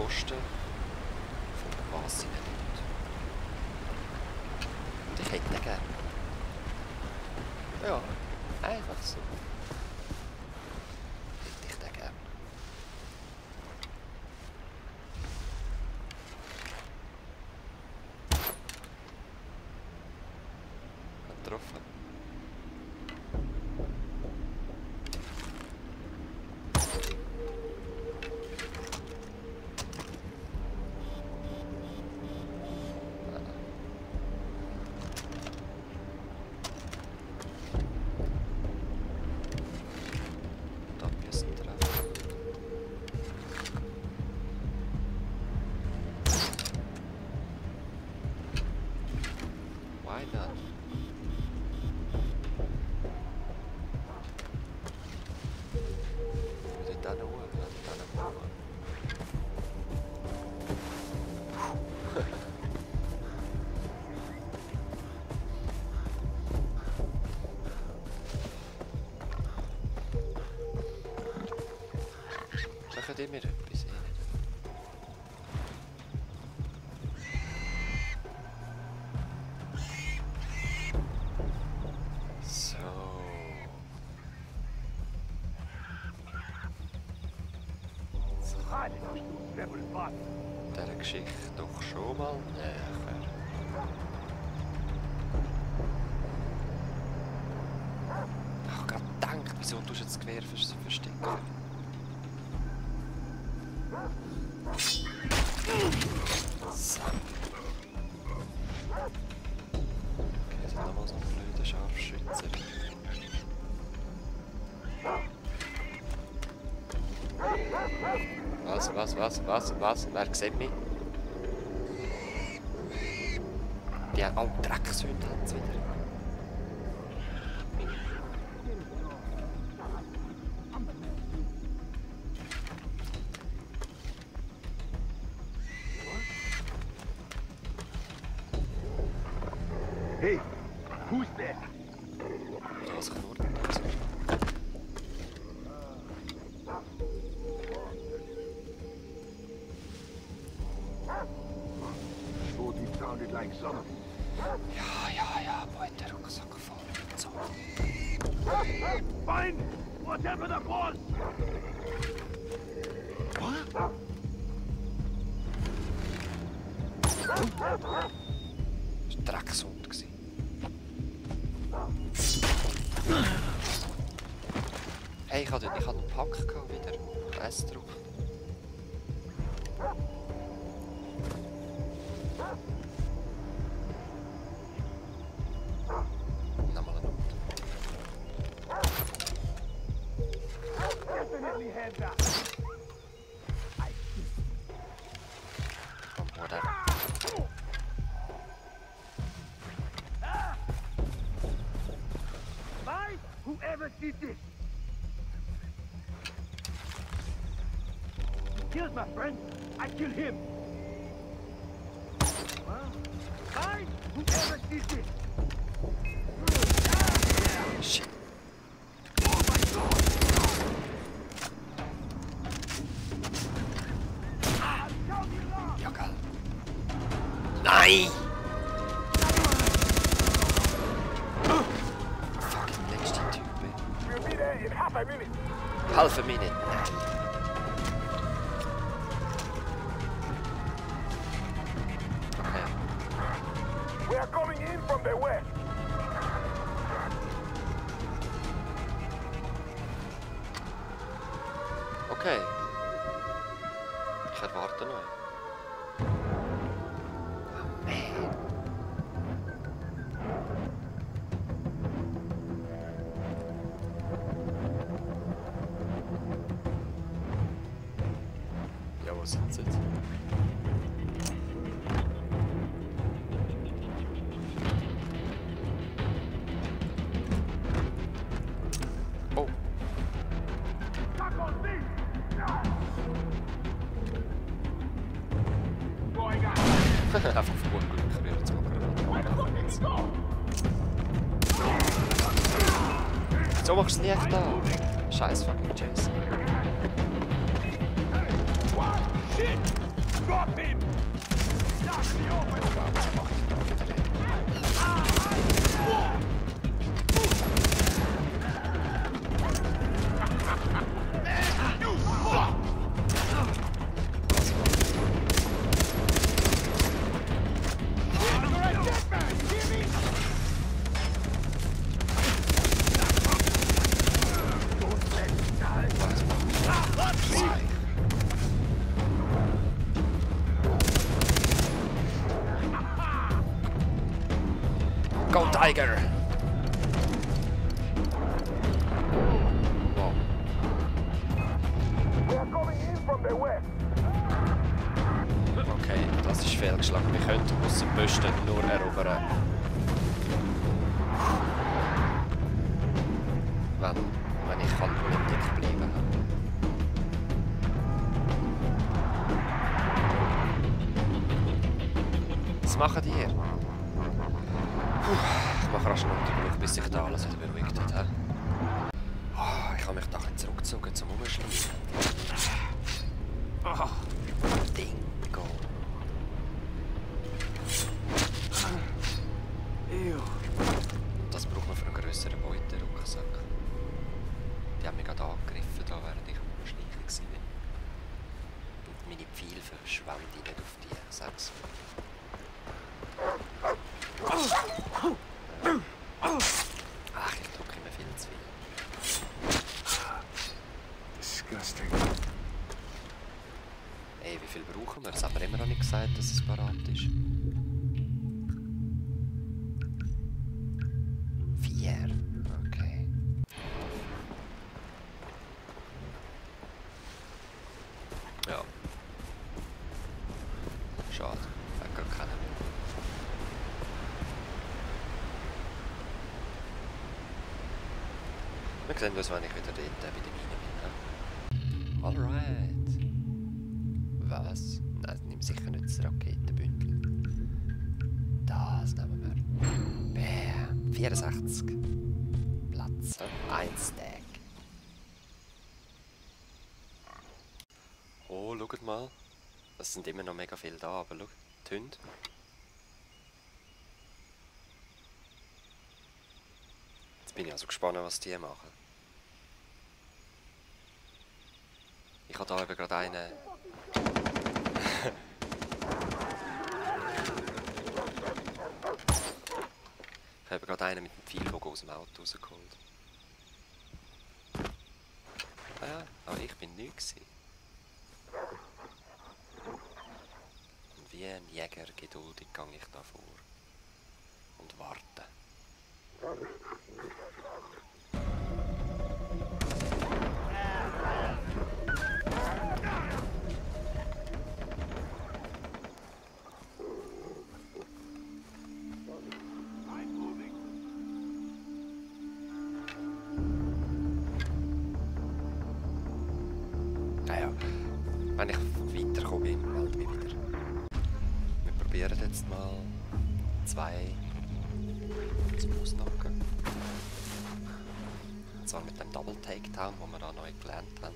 kosten. Von was sie nicht. Und ich hätte den gerne. Ja, einfach so. Hätte ich den gerne. Getroffen. Da müssen wir treffen. Why not? Dort hoch, dort hoch. Machen die mir etwas? Ich nicht. So. Dieser Geschichte doch schon mal näher. Ich habe gerade gedacht, wieso tust du jetzt das Gewehr verstecken? So. Okay, jetzt nochmal so ein blöder Scharfschütze. Was? Wer sieht mich? Die haben Dreckshunde haben sie wieder. Hey, who's there? Da ist geworden. Thought it sounded like something. Ja, wo hat der Rucksack gefallen? So. Fine! Whatever the cause! What? Das war Dreckshund. Hey, ich hatte einen Pack gehabt wieder. S drauf. Nochmal eine Not. Definitely had that. Komm, oder? Fine! Whoever did this! Killed my friend. I killed him. Well, fine. Whoever did this. Shit. Oh my God! I'll tell you now. Ja, geil. Nein! Fucking nächste Typ. We'll be there in half a minute. Half a minute. Nein. We are coming in from the west. Okay. Ich erwarte noch. Oh man. Ja, wo sind sie jetzt? Oh. Back on me. Going out. Einfach verunglückt werden jetzt mal. So machst du es nicht da. Scheiß fucking Jason. Shit! Drop him! Knock me open! Was mache ich da wieder? You fuck! You're a dead man, you hear me? Don't let me die. Was mache ich da? Zwei. Go Tiger! Wow. We are coming in from the west. Okay, das ist fehlgeschlagen. Wir könnten ausser Posten nur erobern. Wenn ich halt nicht dick bleiben. Was machen die hier? Ich mache rasch einen Unterbruch, bis sich da alles wieder beruhigt hat. He? Oh, ich habe mich da ein bisschen zurückgezogen zum Umschlagen. Oh, Dingo. Das braucht man für einen grösseren Beuterucksack. Die haben mich gerade angegriffen, da während ich am Schleichen war. Und meine Pfeile verschwenden nicht auf die 6. Ach, ich drücke immer viel zu viel. Disgusting. Ey, wie viel brauchen wir? Es hat mir immer noch nicht gesagt, dass es parat ist. 4. Okay. Ja. Schade. Ich habe gar keinen mehr. Wir sehen uns, wenn ich wieder dort bei der Mine bin. Alright. Was? Nein, nimm sicher nicht das Raketenbündel. Das nehmen wir. Bam. 64. Platz. 1 Stack. Oh, schaut mal. Es sind immer noch mega viele da, aber schau. Die Hunde. Jetzt bin ich also gespannt, was die machen. Ich habe da eben gerade einen. Ich habe gerade einen mit dem Pfeilbogen aus dem Auto rausgeholt. Ah ja, aber ich bin neu gewesen. Und wie ein Jäger geduldig gehe ich da vor. Und warte. Naja, wenn ich weiterkomme, melde mich wieder. Wir probieren jetzt mal 2 zum Ausnocken. Und zwar mit dem Double Takedown, den wir da neu gelernt haben.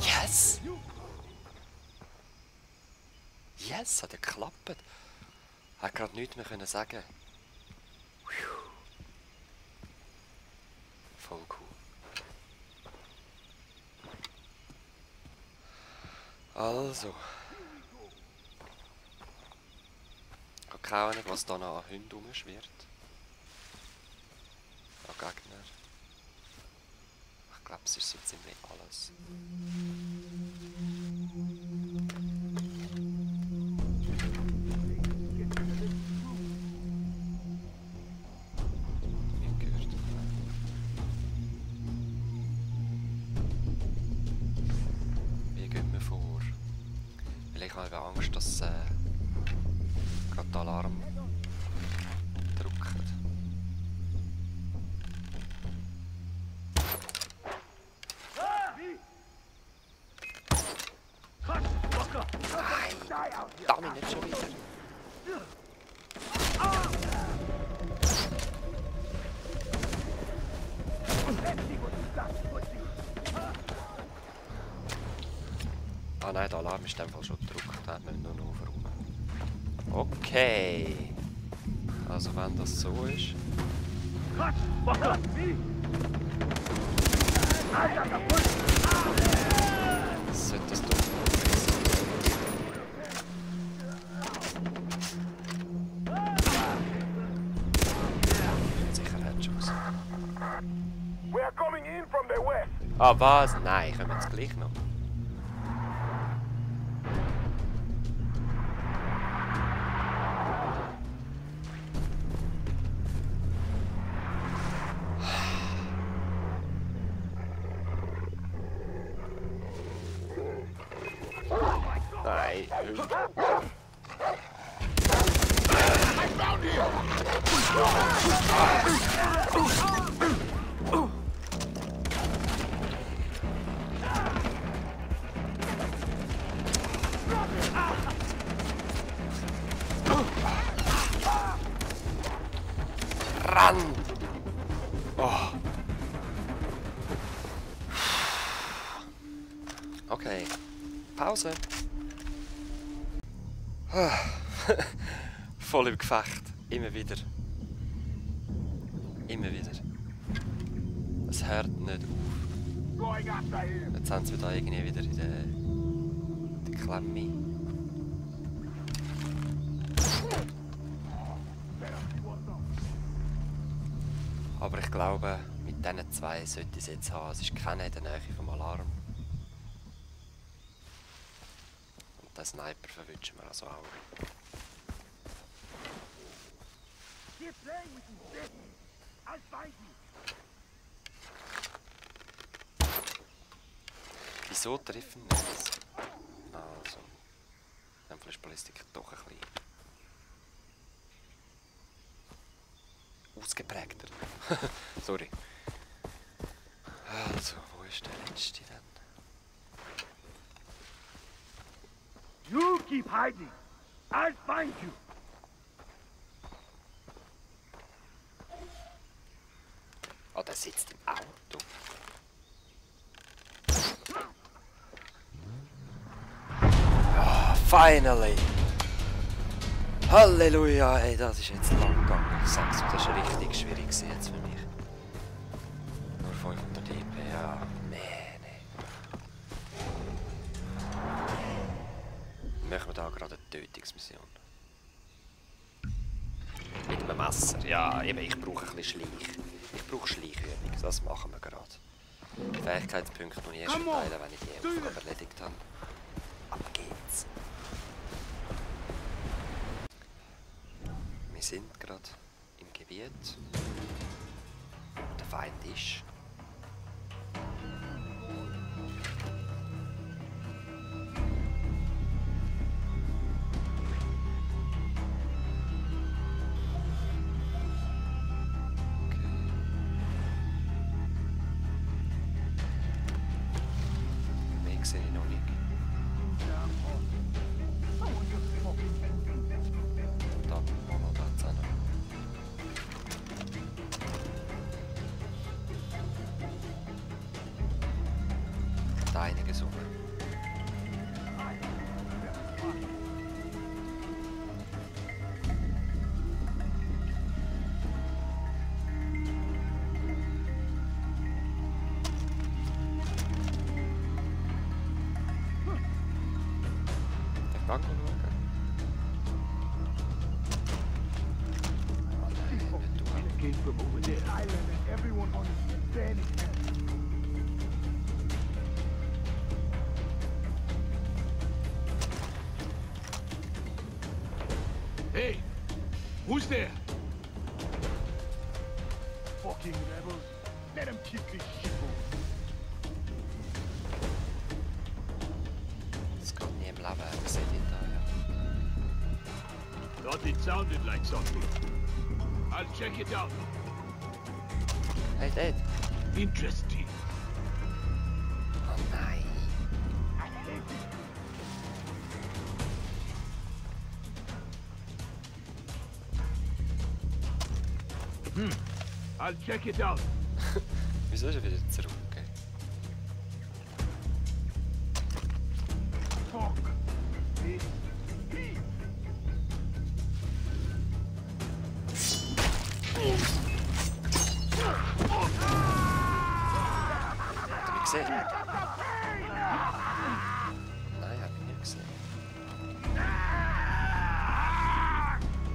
Yes! Yes, hat ja geklappt. Hat gerade nichts mehr können sagen. Voll cool. Also. Ich habe keine Ahnung, was da noch an Hunden rumschwirrt. An Gegner. Ich glaube, es ist so ziemlich alles. Ich habe Angst, dass gerade der Alarm drückt. Nein, damit nicht schon wieder. Ah nein, der Alarm ist in dem Fall schon gedrückt. Den müssen wir nur noch aufräumen. Okay. Also wenn das so ist... Was? Was? Wie? Alter, kaputt! Sollte das doch sein. Sicherheitsschuss. We're coming in from the west. Ah, was? Nein, können wir jetzt gleich noch. Nein. Ran! Oh. Okay. Pause. Voll im Gefecht. Immer wieder. Immer wieder. Es hört nicht auf. Going after him. Jetzt sind sie da irgendwie wieder in der Klemme. Aber ich glaube, mit diesen zwei sollte ich es jetzt haben. Es ist keiner in der Nähe vom Alarm. Und den Sniper verwünschen wir also auch. Keep playing with his dead. I'll find you. Wieso treffen wir das? Also, in dem Fall ist Ballistik doch ein bisschen ausgeprägter. Sorry. Also, wo ist der letzte denn? You keep hiding. I'll find you. Oh, der sitzt im Auto. Ah, finally! Halleluja! Ey, das ist jetzt lang gegangen. Ich sag's, das war richtig schwierig jetzt für mich. Nur 500 EP, ja. Nee. Machen wir da gerade eine Tötungsmission. Mit einem Messer. Ja, eben, ich brauche ein bisschen Schleich. Ich brauche Schleichübung, das machen wir gerade. Fähigkeitspunkte muss ich erst verteilen, wenn ich die Aufgabe erledigt habe. Ab geht's. Wir sind gerade im Gebiet. Der Feind ist. Sehe ich noch nicht. Da, noch da ist einer. Da eine gesungen. Bank schauen. Came from over there. Island and everyone on it standing. Hey, who's there? Fucking rebels. Let them kick this shit over. Es geht nie im Leben, wir sehen ihn da, ja. Thought it sounded like something. I'll check it out. Hey, Dad. Interesting. Oh nein. I'll check it out. Wieso ist er wieder zurück? Fuck. Habt ihr mich gesehen? Nein, hab ich nicht gesehen.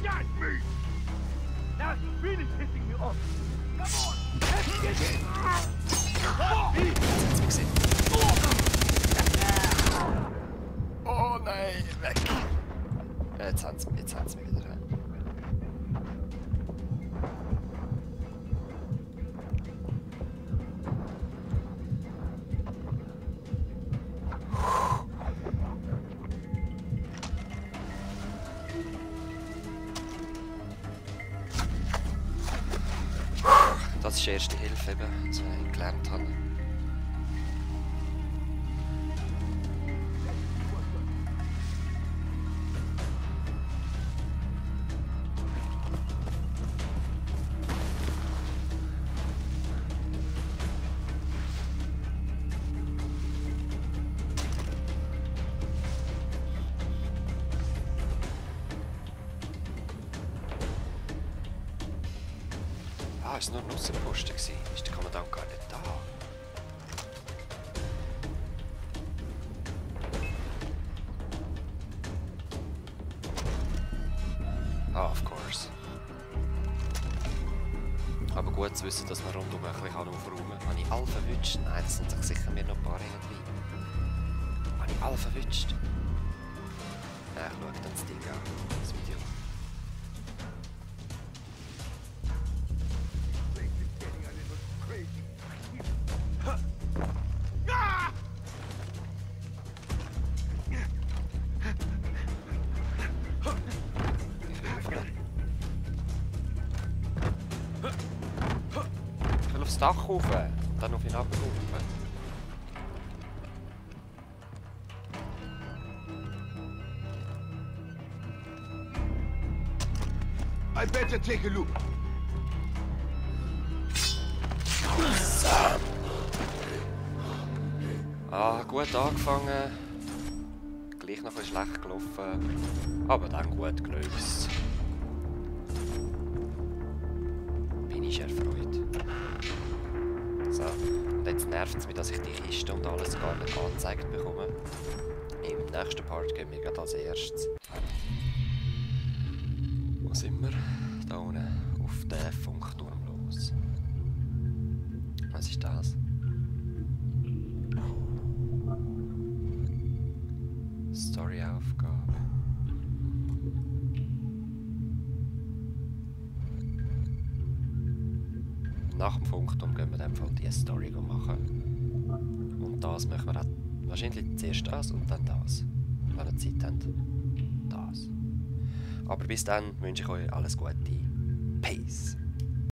Got me! Now he's really pissing me off. Come on, let's get it! Jetzt hat's mich gesehen. Oh nein, weg! Jetzt haben sie mich wieder heim. Das ist die erste Hilfe, eben, die ich gelernt habe. Ah, ist nur ein Aussenposten gewesen. Ist der Kommandant gar nicht da? Ah, of course. Aber gut zu wissen, dass man rundum ein bisschen aufräumen kann. Habe ich alle verwünscht? Nein, das sind sich sicher mir noch ein paar irgendwie. Habe ich alle verwünscht? Ja, ich schaue dann das Ding an, das Video. Ich will aufs Dach rauf, dann auf ihn abrufen. I better take a look. Ah, gut angefangen. Gleich noch ein bisschen schlecht gelaufen. Aber dann gut gelöst. Bin ich erfreut. So, und jetzt nervt es mich, dass ich die Kiste und alles gar nicht angezeigt bekomme. Im nächsten Part gehen wir gerade als erstes. Wo sind wir? Da unten auf den Funkturm los. Was ist das? Storyaufgabe. Nach dem Funkturm gehen wir in dem Fall diese Story machen. Und das machen wir auch wahrscheinlich zuerst das und dann das. Wenn ihr Zeit habt. Das. Aber bis dann wünsche ich euch alles Gute. Peace.